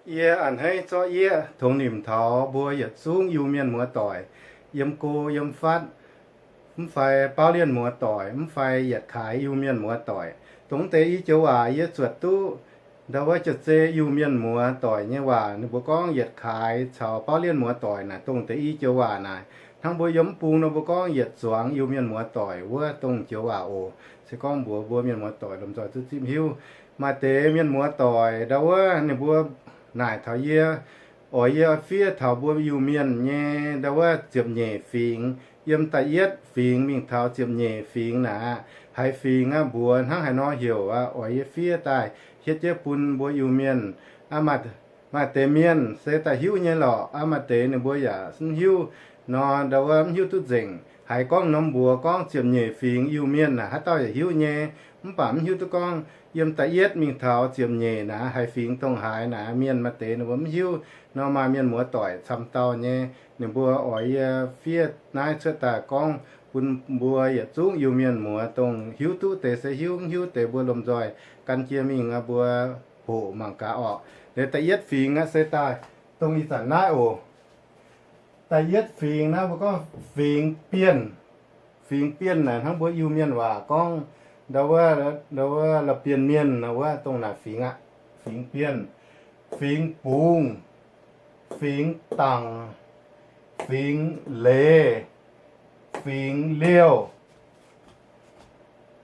Yie a'hneiv zorqv yieqv tongx nimc taux mbuo yietc zungv Iu-Mienh muoz-doic, yiem go yiem fatv, mv fai baauv lienh muoz-doic, mv fai yietc kaaix Iu-Mienh muoz-doic. Dongh deix i joux waac yie zuotc duqv ndau wuov jiex zei Iu-Mienh muoz-doic nyei waac, ninh mbuo gorngv yietc kaaix caux baauv lienh muoz-doic naaic, dongh deix i joux waac naaic, hnangv mbuo yiem mv bung nor mbuo gorngv yietc zuangx Iu-Mienh muoz-doic wuov dongh joux waac oc. Se gorngv mbuox mbuo mienh muoz-doic lomh nzoih duqv zipv hiuv. Maaih deix mienh muoz-doic ndau wuov ninh mbuo naaic taux yie, oix yie fiev taux mbuo Iu-Mienh nyei ndau wuov ziepc nyeic fingx, yiem da'yietv fingx mingh taux ziepc nyeic fingx naaic, haaix fingx aqv mbuox hnangv haaix nor heuc aqv, oix yie fiev daaih hietv jienv bun mbuo Iu-Mienh. Aa, maaih deix mienh se daaih hiuv nyei lorqc, aa, maaih deix ninh mbuo yaac mv hiuv nor, ndau wuov mv hiuv duqv nzengc. Haiz gorngv norm mbuox gorngv ziepc nyeic fingx Iu-Mienh naaic, haaix dauh yaac hiuv nyei, mv baac mv hiuv duqv gorngv yiem da'yietv mingh taux ziepc nyeic naaic haaix fingx dongh haaix naaic, mienh maaih deix ninh mbuo mv hiuv nor, maaih mienh muoz-doic camv dauh nyei, ninh mbuo oix yie fiev naaiv cuotv daaih gorngv bun mbuo yietc zungv Iu-Mienh muoz dongh hiuv duqv deix se hiuv, mv hiuv deix mbuo lomh nzoih gan jienv mingh mbuo hoqc mangc gaax orqc. Liuz da'yietv fingx aqv se daaih dongh ih zanc naaiv oc. Da'yietv fingx naaiv mbuo gorngv fingx Bienh. Fingx Bienh naaic hnangv mbuo Iu-Mienh waac gorngv ndau wuov, ndau wuov La'bienh Mienh nor wuov dongh naaic fingx aqv. Fingx Bienh, fingx Bungz, fingx Dangc, fingx Leiz, fingx Liouh.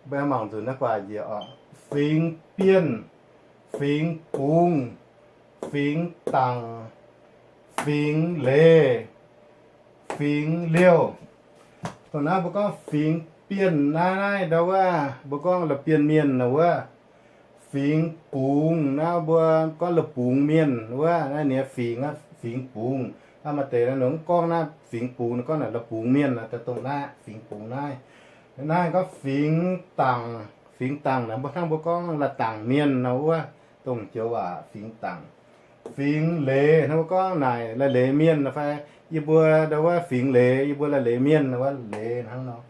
Mbuo mangc nzunc naaiv guaax njiec oc. Fingx Bienh, fingx Bungz, fingx Dangc, fingx Leiz, fingx Liouh. Dongh naaiv mbuo gorngv fingx Bienh naaiv, naaiv ndau wuov mbuo gorngv La'bienh Mienh nor wuov. Fingx Bungz naaiv mbuo gorngv La'bungz Mienh wuov. Naaiv ninh fingx aqv, fingx Bungz. Aa, maaih deix nor mv gorngv naaiv fingx Bungz, gorngv naaic La'bungz Mienh, dongh naaiv fingx Bungz naaiv. Naaiv gorngv fingx Dangc, fingx Dangc naaic mbuo hnangv mbuo gorngv La'dangc Mienh nor wuov, dongh joux waac fingx Dangc. Fingx Leiz hnangv mbuo gorngv naaic La'leiz Mienh fai yie mbuo ndau wuov fingx Leiz, yie mbuo La'leiz Mienh nor wuov Leiz hnangv nor.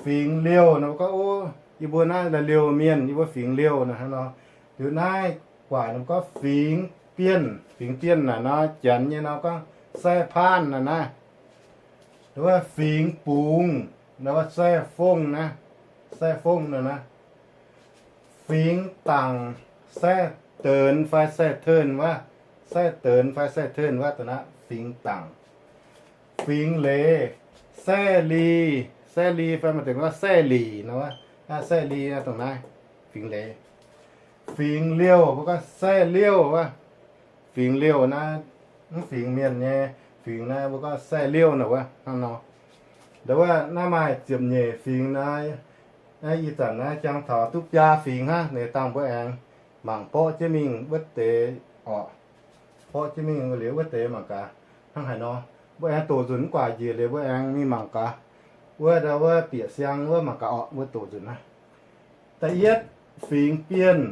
Fingx Liouh nor mbuo gorngv, o, yie mbuo naaiv La'liouh Mienh, yie mbuo fingx Liouh nor hnangv nor. Liuz naaiv guaax nor mbuo gorngv fingx Bienh. Fingx Bienh naaic nor, Janx nyei nor gorngv Sai-Paanh naaic naaiv. Ndau wuov fingx Bungz, ndau wuov Sai-Fongh naaiv, Sai-Fongh naaic naaiv. Fingx Dangc, Sai-Deix fai Sai-Tenh wuov, Sai-Deix fai Sai-Tenh wuov dongh naaiv fingx Dangc. Fingx Leiz, Sai-Li, Sai-Li fai maaih deix gorngv Sai-Lic nor wuov, Sai-Li naaiv dongh naaiv fingx Leiz. Fingx Liouh mbuo gorngv Sai-Liouh wuov. Fingx Liouh naaiv, mv fingx Mienh nyei fingx naaiv mbuo gorngv Sai-Liouh naaic wuov hnangv nor. Ndau wuov naaiv maaih ziepc nyeic fingx naaiv. Naaiv ih zanc naaiv jangx taux duqv biaa fingx hnangv. Ninh dangh mbuo aengx mangc borqv jienv mingh wuov deix orqc. Borqv jienv mingh liuz wuov deix mangc gaax hnangv haaix nor. Mbuo aengx doqc nzunc mv guaax njiec liuz mbuo aengx mingh mangc gaax wuov, ndau wuov bieqc siang wuov mangc gaax orqc. Mbuo doqc nzunc naaiv. Da'yietv fingx Bienh,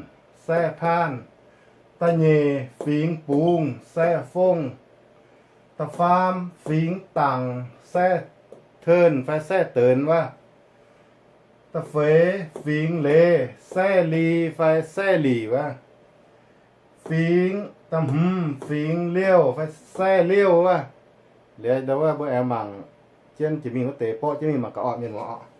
Sai-Paanh. Da'nyeic fingx Bungz, Sai-Fongh. Da'faam fingx Dangc, Sai-Tenh fai Sai-Deix wuov. Da'feix fingx Leiz, Sai-Li fai Sai-Lic wuov. Fingx, da'hmz fingx Liouh fai Sai-Liouh wuov. Liuz ndau wuov mbuo aengx mangc jienv jiex mingh wuov deix borqv jienv mingh mangc gaax orqc, mienh muoz orqc.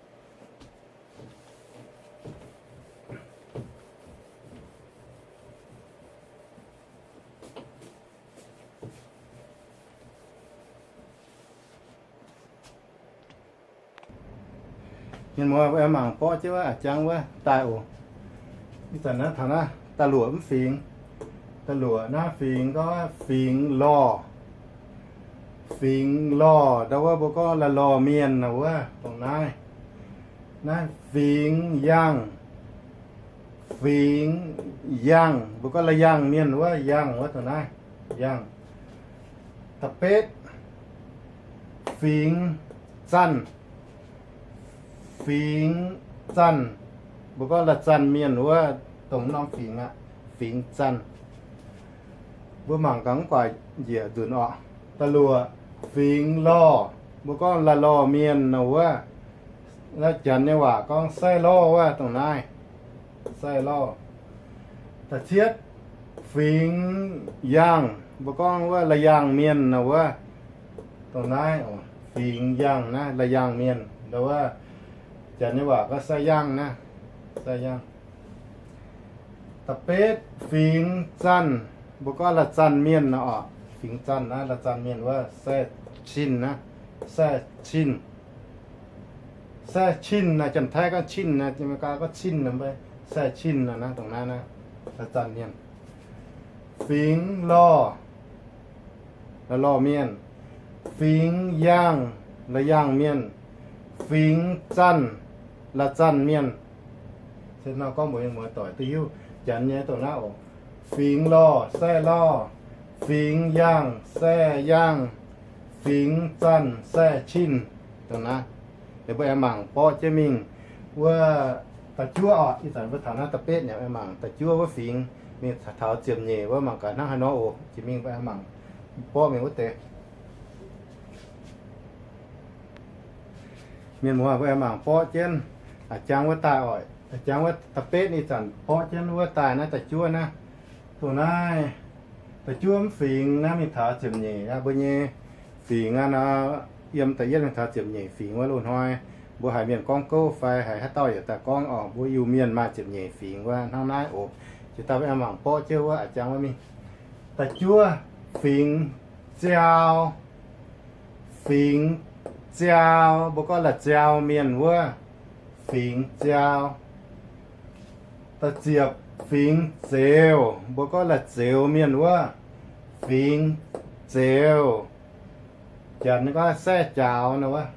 Mienh muoz, mbuo aengx mangc borqv jienv wuov a'jangv wuov daaih oc. Ih zanc naaiv taux naaiv da'luoqc mv fingx, da'luoqc naaiv fingx gorngv fingx Lorh. Fingx Lorh ndau wuov mbuo gorngv La'lorh Mienh nor wuov dongh naaiv. Naaiv fingx Yangh, fingx Yangh mbuo gorngv La'yangh Mienh wuov, Yangh wuov dongh naaiv, Yangh. Da'betv fingx Zanh, fingx Zanh mbuo gorngv La'zanh Mienh wuov dongh norm fingx aqv, fingx Zanh. Mbuo mangc gaax mv guaax njiec nzunc orqc. Da'luoqc fingx Lorh, mbuo gorngv La'lorh Mienh nor wuov. Naaiv Janx nyei waac gorngv Sai-Lorh wuov dongh naaiv, Sai-Lorh. Da'cietv Fingx Yangh, mbuo gorngv wuov La'yangh Mienh naaiv wuov, dongh naaiv, fingx Yangh naaiv La'yangh Mienh naaiv wuov, janx nyei waac gorngv Sai Yangh naaiv, Sai Yangh. Da'betv fingx Zanh, mbuo gorngv La'zanh Mienh naaiv oc. Fingx Zanh naaiv La'zanh Mienh wuov, Sai Cinh naaiv, Sai Cinh. Sai Cinh naaiv janx-taiv gorngv Cinh naaiv, America gorngv Cinh naaiv, Sai Cinh naaiv, dongh naaiv naaiv, La'zanh Mienh. Fingx Lorh, La'lorh Mienh. Fingx Yangh, La'yangh Mienh. Fingx Zanh, La'zanh Mienh. Se nor gorngv mbuox mienh muoz-doic duqv hiuv janx nyei dongh naaiv oc. Fingx Lorh, Sai Lorh. Fingx Yangh, Sai Yangh. Fingx Zanh, Sai Cinh, dongh naaiv. Liuz mbuo aengx mangc borqv jienv mingh wuov da'juov oc. Ih zanc mbuo taux naaiv da'betv nyei, aengx mangc da'juov wuov fingx, mingh taux ziepc nyeic wuov mangc gaax hnangv haaix nor oc. Jiex mingh mbuo aengx mangc borqv mingh wuov deix. Mienh muoz, mbuo aengx mangc borqv jienv, a'jangv wuov daaih oc. A'jangv wuov da'betv ih zanc borqv jienv wuov daaih naaiv da'juov naaiv. Dongh naaiv da'juov mv fingx naaiv mingh taux ziepc nyeic aqv. Mbuo nyei fingx aqv nor, yiem da'yietv mingh taux ziepc nyeic fingx wuov loz-hnoi mbuo haiz mienh gorngv gouv fai haiz haaix dauh yaac daaih gorngv oc, mbuo Iu-Mienh maaih ziepc nyeic fingx wuov hnangv naaiv oc. Jiex daaih mbuo aengx mangc borqv jienv wuov a'jangv wuov mingh. Da'juov fingx Ziau. Fingx Ziau, mbuo gorngv La'ziau Mienh wuov, fingx Ziau. Da'ziepc fingx Zeux, mbuo gorngv La'zeux Mienh wuov, fingx Zeux. Janx gorngv Sai Jaaux naaiv wuov,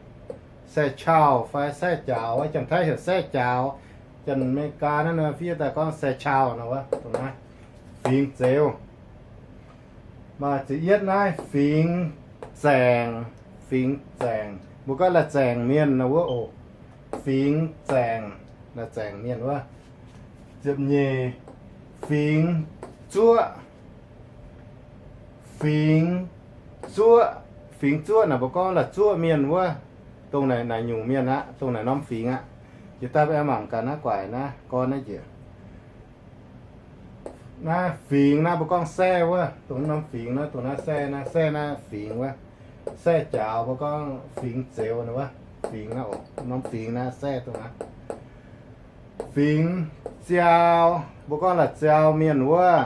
Sai Chau fai Sai Jaaux wuov, Janx-Taiv heuc Sai Jaaux, Janx-America naaiv nor fiev daaih gorngv Sai Chau naaiv wuov, dongh naaiv fingx Zeux. Maaih ziepc yietv naaiv fingx Zaengc, fingx Zaengc, mbuo gorngv La'zaengc Mienh naaiv wuov oc. Fingx Zaengc, La'zaengc Mienh wuov. Ziepc nyeic fingx Zuoqv, fingx Zuoqv, fingx Zuoqv naaic mbuo gorngv La'zuoqv Mienh wuov, dongh naaic naaic nyungc mienh aqv, dongh naaic norm fingx aqv. Jiex daaih mbuo aengx mangc gaax naaiv guaaic naaiv gorn naaiv njiec. Naaiv fingx naaiv mbuo gorngv Sai wuov, dongh norm fingx naaiv, dongh naaiv Sai naaiv, Sai naaiv fingx wuov. Sai Jaaux mbuo gorngv fingx Zeux naaiv wuov, fingx naaiv oc, norm fingx naaiv Sai dongh naaiv. Fingx Ziau, mbuo gorngv La'ziau Mienh wuov,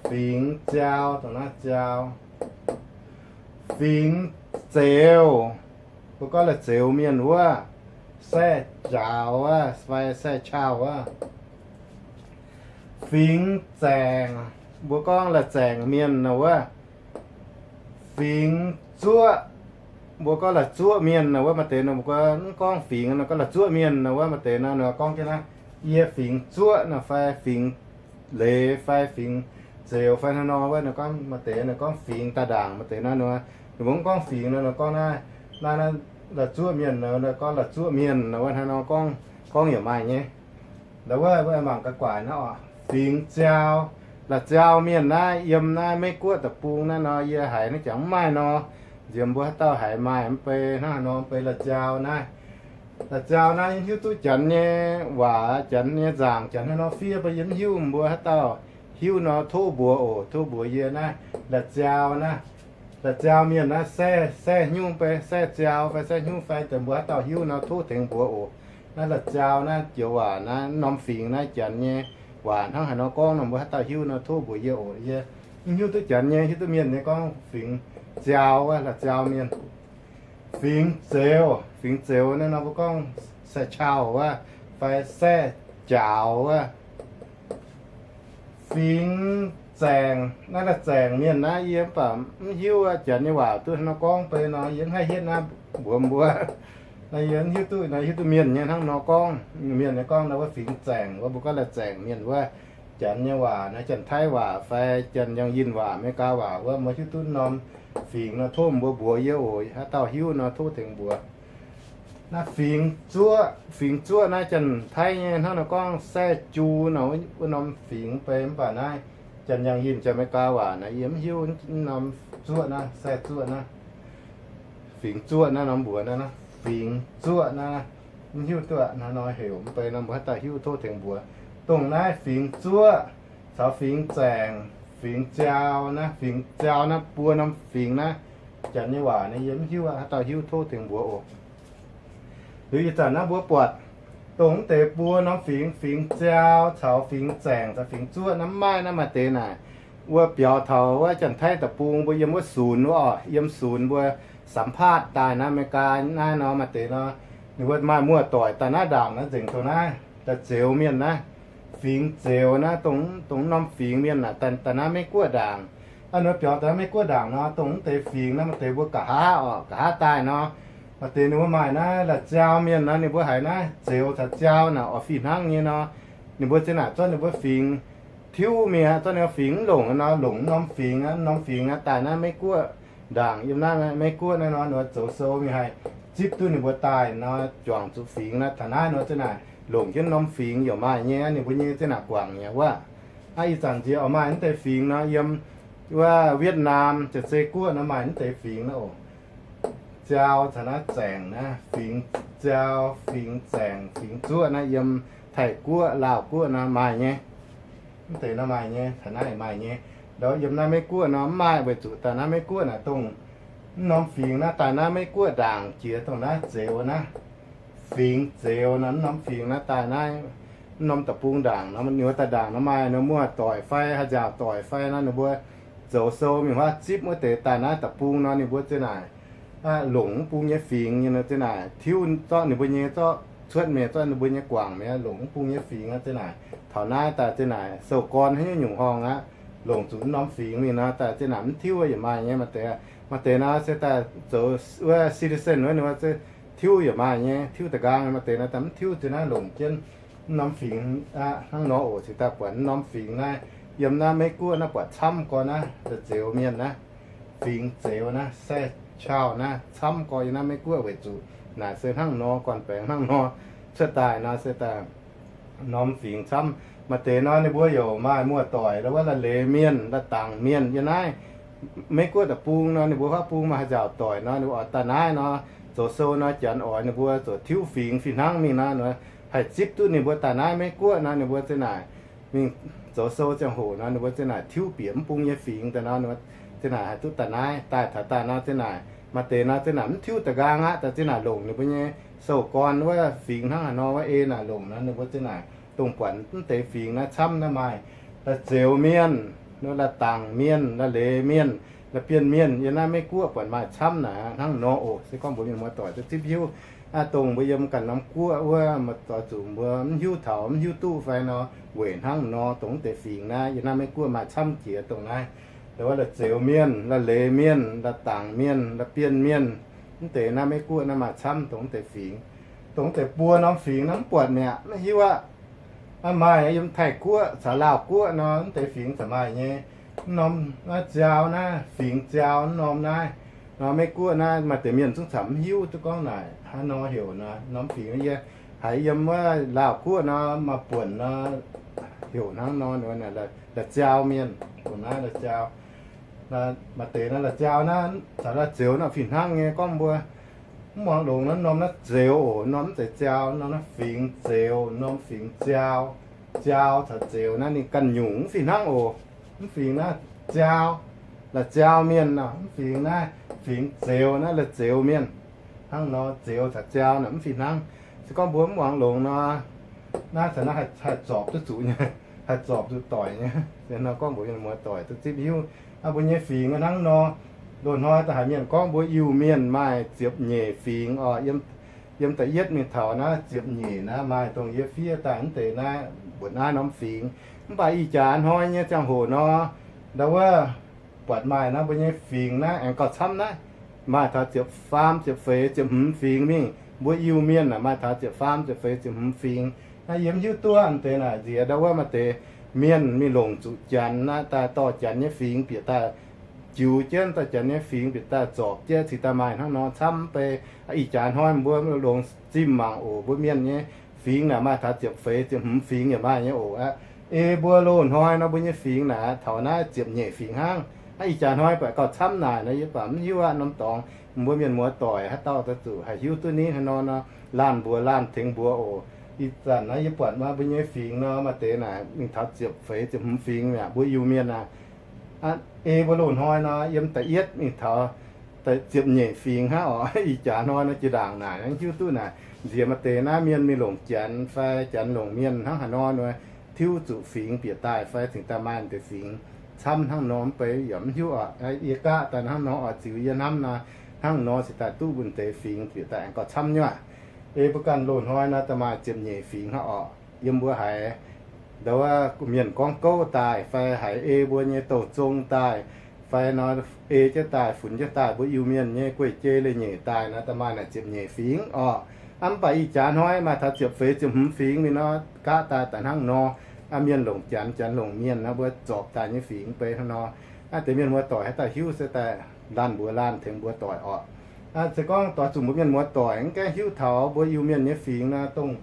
fingx Ziau, dongh naaiv Ziau. Fingx Zeux, mbuo gorngv La'zeux Mienh wuov, Sai Jaaux wuov fai Sai Chau wuov. Fingx Zaengc, mbuo gorngv La'zaengc Mienh naaiv wuov. Fingx Zuoqv, mbuo gorngv La'zuoqv Mienh naaiv wuov. Maaih deix nor mbuo gorngv, mv gorngv fingx nor gorngv La'zuoqv Mienh naaiv wuov. Maaih deix nor nor gorngv jienv naaiv, yie fingx Zuoqv naaiv fai fingx Leiz fai fingx Zeux fai hnangv nor wuov. Nor gorngv maaih deix nor gorngv fingx daaih ndaangc. Maaih deix naaiv nor, ninh mbuo mv gorngv fingx nor, nor gorngv naaiv, naaiv, naaiv La'zuoqv Mienh nor, nor gorngv La'zuoqv Mienh nor wuov. Hnangv nor gorngv, gorngv yaac maaih nyei. Ndau wuov mbuo mangc gaax guaaic naaiv oc. Fingx Ziau, La'ziau Mienh naaiv yiem naaiv Meiv Guoqv deic-bung naaiv nor, yie haiz naaiv jangx mv maaih nor. Nziex mbuo haaix dauh haiz maaih mv bei hnangv haaix nor mv bei La'ziau naaiv. La'ziau naaiv hiuv duqv janx nyei waac, janx nyei nzaangc, janx hnangv nor fiev, mbuo yie mv hiuv. Mbuo haaix dauh hiuv nor tov mbuox oc, tov mbuox yie naaiv. La'ziau naaiv, La'ziau Mienh naaiv Sai, Sai hnyouv bei, Sai Ziau fai Sai hnyouv fai, deix mbuo haaix dauh hiuv nor tov tengx mbuox oc. Naaiv La'ziau naaiv joux waac naaiv, norm fingx naaiv janx nyei waac hnangv haaix nor gorngv nor, mbuo haaix dauh hiuv nor tov mbuox yie oc. Yie mv hiuv duqv janx nyei, hiuv duqv mienh nyei gorngv fingx Ziau wuov, La'ziau Mienh. Fingx Zeux, fingx Zeux naaiv nor mbuo gorngv Sai Chau wuov fai Sai Jaaux wuov. Fingx Zaengc, naaiv La'zaengc Mienh naaiv yie mv baac mv hiuv wuov, janx nyei waac duqv hnangv nor gorngv bei nor, yie mv haih hietv naaiv mbuox mbuo. Naaiv yie mv hiuv duqv, naaiv hiuv duqv mienh nyei hnangv nor gorngv. Mienh nyei gorngv naaiv wuov fingx Zaengc wuov, mbuo gorngv La'zaengc Mienh wuov. Janx nyei waac naaiv, Janx-Taiv waac fai Janx-Yangh Yinh waac, Meigaa waac wuov, mbuo hiuv duqv norm fingx nor tov mbuo mbuox yie oc. Haaix dauh hiuv nor tov tengx mbuox. Naaiv fingx Zuoqv, fingx Zuoqv naaiv Janx-Taiv nyei hnangv nor gorngv Sai Ju nor, wuov norm fingx bei, mv baac naaiv Janx-Yangh Yinh, Janx-Meigaa waac naaiv yie mv hiuv norm Zuoqv naaiv, Sai Zuoqv naaiv. Fingx Zuoqv naaiv norm mbuox naaiv, fingx Zuoqv naaiv, mv hiuv duqv hnangv nor heuc mv bei nor, mbuo haaix dauh hiuv tov tengx mbuox. Dongh naaiv fingx Zuoqv caux fingx zaengc, fingx ziau naaiv, fingx ziau naaiv buo norm fingx naaiv, janx nyei waac naaiv yie mv hiuv aqv, haaix dauh hiuv tov tengx mbuox oc. Liuz ih zanc naaiv mbuo buatc dongh mv deix buo norm fingx, fingx ziau caux fingx zaengc caux fingx zuoqv naaiv mv maaih naaiv, maaih deix naaic wuov biaux taux wuov Janx-Taiv deic-bung mbuo yiem wuov sunx wuov oc, yiem sunx mbuo สัมภาษณ์ daaih naaiv America naaiv nor, maaih deix nor, ninh mbuo maaih muoz-doic daaih naaiv ndaangc naaiv nzengc dongh naaiv daaih zeux mienh naaiv, fingx zeux naaiv, dongh mv norm fingx mienh naaic daaih naaiv Meiv-Guoqv ndaangc. Aa, ninh mbuo biaux daaih Meiv-Guoqv ndaangc nor, dongh mv deix fingx naaiv maaih deix mbuo nqa'haav oc, nqa'haav daaih nor, maaih deix ninh mbuo maaih naaiv la'ziau mienh nor, ninh mbuo haiz naaiv zeux caux ziau naaic oix fih hnangv nyei nor, ninh mbuo zinh naaic zorqv ninh mbuo fingx tiuv mingh aqv, zorqv ninh mbuo fingx mv longc nor, longc mv norm fingx aqv, mv norm fingx aqv, daaih naaiv Meiv-Guoqv ndaangc. Yiem naaiv Meiv-Guoqv naaiv nor, ninh mbuo zoux sou mingh haih zipv duqv ninh mbuo daaih nor, juangc zuqc fingx naaiv taux naaiv nor, zinh naaic longc jienv norm fingx yaac maaih nyei, ninh mbuo nyei zinh naaic guangc nyei wuov. Aa, ih zanc nziex oix maaih mv deix fingx nor, yiem wuov Vietnam, Janx-Sei Guoqv nor maaih mv deix fingx naaiv oc. Ziau caux naaiv zaengc naaiv, fingx ziau, fingx zaengc, fingx zuoqv naaiv yiem Taiv-Guoqv, Laauh Guoqv nor maaih nyei. Mv deix nor maaih nyei, taux naaiv maaih nyei. Ndau yiem naaiv Meiv-Guoqv nor mv maaih, weic zuqc daaih naaiv Meiv-Guoqv naaic dongh mv norm fingx naaiv daaih naaiv Meiv-Guoqv ndaangc jiex dongh naaiv zeux naaiv. Fingx zeux nor, mv norm fingx naaiv daaih naaiv, mv norm deic-bung ndaangc nor, ninh mbuo daaih ndaangc nor maaih nor muoz-doic fai haaix nziaauc doic fai nor, ninh mbuo zoux sou mingh huaav zipv wuov deix daaih naaiv deic-bung nor, ninh mbuo zinh naaic longc mv bung nyei fingx nyei nor, zinh naaic tiuv zorqv ninh mbuo nyei, zorqv cuotv mingh, zorqv ninh mbuo nyei guangc mingh, longc mv bung nyei fingx nor, zinh naaic taux naaiv daaih zinh naaic sou-gorn haaix nyungc horngh aqv, longc zuqc mv norm fingx mingh nor, daaih zinh naaic mv tiuv yaac maaih nyei. Maaih deix, maaih deix nor se daaih zoux wuov citizen wuov, ninh mbuo tiuv yaac maaih nyei, tiuv da'nqaang. Maaih deix nor daaih mv tiuv, zinh naaiv longc jienv mv norm fingx aqv. Hnangv nor oc, cingx daaih buatc mv norm fingx naaiv yiem naaiv Meiv-Guoqv naaiv buatc camv gorx naaiv, la'zeux mienh naaiv, fingx zeux naaiv, sai-chao naaiv camv gorx yiem naaiv Meiv-Guoqv, weic zuqc naaic se hnangv nor, gorn-baengx hnangv nor cuotv daaih nor se daaih norm fingx camv. Maaih deix nor ninh mbuo yaac maaih muoz-doic, wuov la'leiz mienh, la'dangc mienh yiem naaiv Meiv-Guoqv deic-bung nor, ninh mbuo huaav bung maaih haaix nziaauc doic nor, ninh mbuo oix daaih naaiv nor, zoux sou nor, janx oix ninh mbuo zoux tiuv fingx fih hnangv mingh nor, haih zipv duqv ninh mbuo daaih naaiv Meiv-Guoqv nor, ninh mbuo zinh naaic mingh zoux sou ziangh hoc nor, ninh mbuo zinh naaic tiuv bieqc mv bung nyei fingx daaih nor, zinh naaic haih duqv daaih naaiv. Daaih taux daaih nor, zinh naaic maaih deix nor zinh naaic mv tiuv da'nqaang aqv, daaih zinh naaic longc ninh mbuo nyei sou-gorn wuov fingx hnangv haaix nor wuov ei naaic longc nor, ninh mbuo zinh naaic dongh buatc mv deix fingx naaiv camv naaiv maaih la'zeux mienh, la'dangc mienh, la'leiz mienh, la'bienh mienh yiem naaiv Meiv-Guoqv buatc maaih camv naaic hnangv nor oc. Se gorngv mbuo mienh muoz-doic duqv zipv hiuv, aa, dongh mbuo yiem ganh norm guoqv wuov, muoz-doic zuqc mbuo mv hiuv taux, mv hiuv duqv fai nor, weic hnangv nor dongh mv deix fingx naaiv yiem naaiv Meiv-Guoqv maaih camv jiex dongh naaiv, wuov la'zeux mienh, la'leiz mienh, la'dangc mienh, la'bienh mienh, mv deix naaiv Meiv-Guoqv naaiv maaih camv dongh mv deix fingx. Dongh mv deix buo norm fingx naaiv mv buatc mi'aqv, mv hiuv aqv. Maaih yiem Taiv-Guoqv caux Laauh Guoqv nor, mv deix fingx za'gengh maaih nyei. Mv norm naaiv ziau naaiv, fingx ziau mv norm naaiv nor, Meiv-Guoqv naaiv maaih deix mienh zungv camv mv hiuv duqv gorngv naaic haaix nor heuc nor. Norm fingx yie haiz yiem wuov Laauh Guoqv nor, maaih buonc nor, heuc hnangv nor, la'ziau mienh, dongh naaiv la'ziau. Maaih deix nor la'ziau naaiv caux la'zeux nor fih hnangv nyei. Gorngv mbuo mv muangx longx nor, norm naaiv zeux oc, norm mv zeiz ziau, norm naaiv fingx zeux, norm fingx ziau. Ziau caux zeux naaiv ninh ganh nyungc mv fih hnangv oc. Mv fingx naaiv ziau, la'ziau mienh nor, mv fingx naaiv fingx zeux naaiv la'zeux mienh. Hnangv nor zeux caux ziau naaic mv fih hnangv. Se gorngv mbuo mv muangx longx nor, naaiv caux naaiv haih zorpc duqv zuqc nyei, haih zorpc zuqc doic nyei. Nor gorngv mbuo mienh muoz-doic duqv zipv hiuv, mbuo nyei fingx hnangv nor. Loz-hnoi da'haiz mienh gorngv mbuo Iu-Mienh maaih ziepc nyeic fingx oc. Yiem da'yietv mingh taux naaiv ziepc nyeic naaiv maaih dongh yie fiev daaih mv deix naaiv mbuoqc naaiv norm fingx. Mv baac ih jaax hnoi nyei ziangh hoc nor, ndau wuov buatc maaih naaiv mbuo nyei fingx naaiv aengx gauh camv naaiv, maaih taux ziepc faam ziepc feix ziepc hmz fingx mingh. Mbuo Iu-Mienh naaic maaih taux ziepc faam ziepc feix ziepc hmz fingx. Naaiv yie mv hiuv duqv mv deix naaic nziex ndau wuov maaih deix mienh mingh longc zuqc Janx naaiv daaih dorh Janx nyei fingx bieqc daaih jiux jienv, dorh Janx nyei fingx bieqc daaih zorpc jienv, cingx daaih maaih hnangv nor camv mv bei. Ih jaax hnoi mbuo longc zimh mangc oc, mbuo mienh nyei fingx naaic maaih taux ziepc feix ziepc hmz fingx yaac maaih nyei oc aqv. Ei mbuo loz-hnoi nor mbuo nyei fingx naaic taux naaiv ziepc nyeic fingx hnangv. Ih jaax hnoi baac gauh camv naaic nor, yie baac mv hiuv aqv norm dorngx. Mbuo mienh muoz-doic haaix dauh daaih zuqc haih hiuv duqv nitv haaix nor nor, laanh mbuox laanh tengx mbuox oc. Ih zanc naaiv yie buatc maaih mbuo nyei fingx nor, maaih deix naaic mingh taux ziepc feix ziepc hmz fingx mi'aqv. Mbuo Iu-Mienh naaic, ei mbuo loz-hnoi nor yiem da'yietv mingh taux ziepc nyeic fingx hnangv orqc. Ih jaax hnoi nor jiex ndaangc naaic hnangv hiuv duqv naaic, nziex maaih deix naaiv mienh mingh longc Janx fai Janx longc mienh hnangv haaix nor nor, tiuv zuqc fingx bieqc daaih fai cingx daaih maaih deix fingx camv hnangv nor mv bei yaac mv hiuv orqc. Yie gaqv daaih hnangv nor oix ziux yie hnamv nor, hnangv nor cingx daaih duqv mbuo deix fingx bieqc daaih aengx gauh camv nyei aqv. Ei mbuo ganh loz-hnoi nor daaih maaih ziepc nyeic fingx hnangv orqc. Yiem mbuo haiz ndau wuov mienh gorngv gouv daaih fai haiz ei mbuo nyei douh zong daaih fai nor, ei jienv daaih funx jienv daaih mbuo Iu-Mienh nyei guei-jei leiz-nyeic daaih nor daaih maaih naaic ziepc nyeic fingx orqc. Aa, mv baac ih jaax hnoi maaih taux ziepc feix ziepc hmz fingx mingh nor, gaqv daaih daaih hnangv nor. Aa, mienh longc Janx, Janx longc mienh nor mbuo zorpc daaih nyei fingx mv bei hnangv nor. Aa, deix mienh muoz-doic haaix dauh hiuv se daaih laanh mbuox laanh tengx mbuox doic orqc. Aa, se gorngv doix zuqc mbuo mienh muoz-doic mv gaengh hiuv taux mbuo Iu-Mienh nyei fingx nor, dongh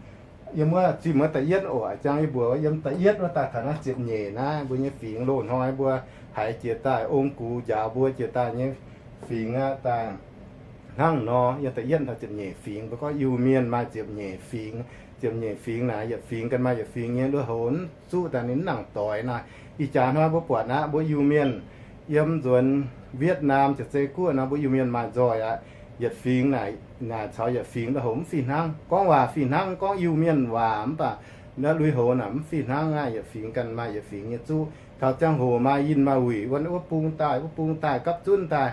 yiem wuov zimh wuov da'yietv oc, jang yie mbuox yiem da'yietv wuov daaih taux naaiv ziepc nyeic naaiv mbuo nyei fingx loz-hnoi mbuo haiz jiex daaih ong gux njaaux mbuo jiex daaih nyei fingx aqv, daaih hnangv nor. Yiem da'yietv taux ziepc nyeic fingx, mbuo gorngv Iu-Mienh maaih ziepc nyeic fingx. Ziepc nyeic fingx naaic yietc fingx ganh maaih yietc fingx nyei lui-houx zuqv daaih ninh mv nangc doix naaic. Ih jaax hnoi mbuo buatc aqv, mbuo Iu-Mienh yiem nzuonx Vietnam jiex zei guoqv nor mbuo Iu-Mienh maaih nzoih aqv. Yietc fingx naaic, naaic caux yietc fingx lui-houx mv fih hnangv. Gorngv waac fih hnangv, gorngv Iu-Mienh waac mv baac lui-houx naaic mv fih hnangv aqv. Yietc fingx ganh maaih yietc fingx nyei zuqv. Taux ziangh hoc maaih yinh maaih wuic wuov, wuov bung daaih, wuov bung daaih, gapv zunv daaih,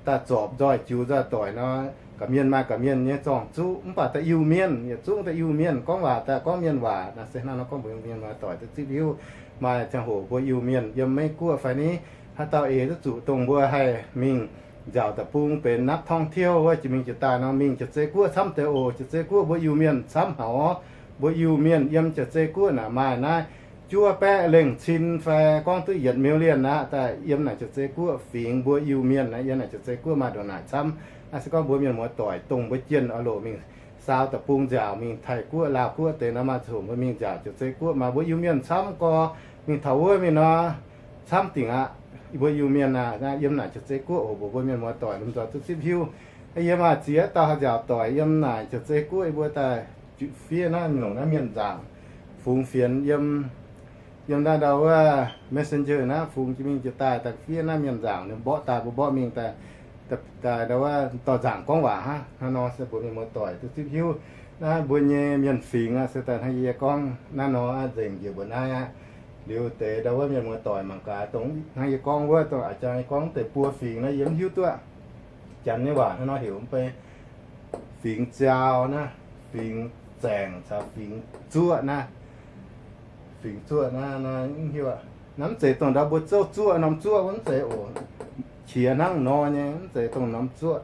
daaih zorpc nzoih jiux nzoih doic nor, gorqv-mienh maaih gorqv-mienh nyei zorng-zuqv, mv baac da'Iu-Mienh yietc zungv da'Iu-Mienh gorngv waac daaih gorngv mienh waac. Naaiv se hnangv nor gorngv mbuox mienh muoz-doic duqv zipv hiuv. Maaih ziangh hoc mbuo Iu-Mienh yiem Meiv Guoqv fai ni, haaix dauh eix duqv zuqc dongh mbuo haih mingh nziaauc da'bung benx นักท่องเที่ยว wuov, jiex mingh jiex daaih nor mingh jiex zei guoqv camv deix oc. Jiex zei guoqv mbuo Iu-Mienh camv haic orv. Mbuo Iu-Mienh yiem jiex zei guoqv naaic maaih naaiv juov baeqv lengh cin fai gorngv duqv yietc million aqv. Daaih yiem naaic jiex zei guoqv fingx mbuo Iu-Mienh naaiv, yiem naaic jiex zei guoqv maaih ndongc naaic camv. Naaiv se gorngv mbuo mienh muoz-doic dongh mbuo jienh oix loc mingh saau da'bung nziaauc mingh Taiv Guoqv, Laauh Guoqv deix nor, maaih ziangh hoc mbuo mingh nziaauc jiex zei guoqv maaih mbuo Iu-Mienh camv gorx, mingh taux wuov mingh nor camv dingc aqv. Mbuo Iu-Mienh aah, yiem naaic jiex zei guoqv oc. Mbuox mbuo mienh muoz-doic lomh nzoih duqv zipv hiuv. Yie maaih ziex dauh haaix nziaauc doic yiem naaic jiex zei guoqv, yie mbuo daaih fiev naaiv longc naaiv mienh nzaangc fungx fienx yiem, yiem naaiv ndau wuov Messenger naaiv fungx jiex mingh jiex daaih, daaih fiev naaiv mienh nzaangc ninh mborqv daaih, mbuo mborqv mingh daaih, daaih ndau wuov dorh nzaangc gorngv waac hnangv. Hnangv nor se mbuox mienh muoz-doic duqv zipv hiuv. Naaiv mbuo nyei mienh fingx aqv, se daaih hnangv yie gorngv naaiv nor aqv, nzengc njiec mbuo naaiv aqv. Liuz deix ndau wuov mienh muoz-doic mangc gaax, dongh hnangv yie gorngv wuov, dongh a'jang yie gorngv deix buo fingx naaiv yie mv hiuv duqv. Janx nyei waac hnangv nor heuc mv bei fingx ziau naaiv, fingx zaengc caux fingx zuoqv naaiv. Fingx zuoqv naaiv, naaiv mv hiuv aqv. Naaiv mv zeiz dongh ndau mbuo zouv zuoqv norm zuoqv wuov, mv zeiz oc. Qiex hnangv nor nyei, mv zeiz dongh norm zuoqv.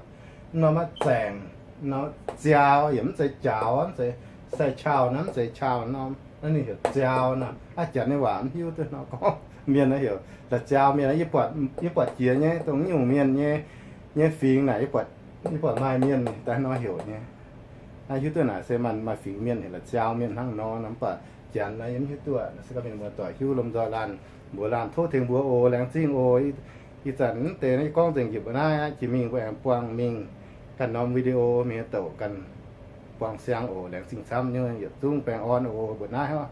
Norm aqv zaengc, norm ziau yaac mv zeiz jaaux, mv zeiz sai-qauh naaiv, mv zeiz qauh norm, naaiv ninh heuc ziau naaiv. Aqv, Janx nyei waac mv hiuv duqv nor gorngv, mienh naaiv heuc la'ziau mienh. Yie buatc, yie buatc jiex nyei dongh nyungc mienh nyei, nyei fingx naaic, yie buatc maaih mienh daaih nor heuc nyei. Naaiv hiuv duqv naaic se maaih, maaih fingx mienh heuc la'ziau mienh hnangv nor, mv baac Janx naaiv yie mv hiuv duqv. Se gorngv mienh muoz-doic hiuv lomh nzoih laanh mbuox laanh tov tengx mbuo oc, laengz zingh oc. Ih zanc mv deix naaiv yie gorngv nzengc njiec mbuo naaiv aqv, jiex mingh mbuo aengx buangh mingh ganh norm video mingh douc ganh buangh siang oc. Laengz zingh camv nyei, yietc zungv baengh orn oc mbuo naaiv oc.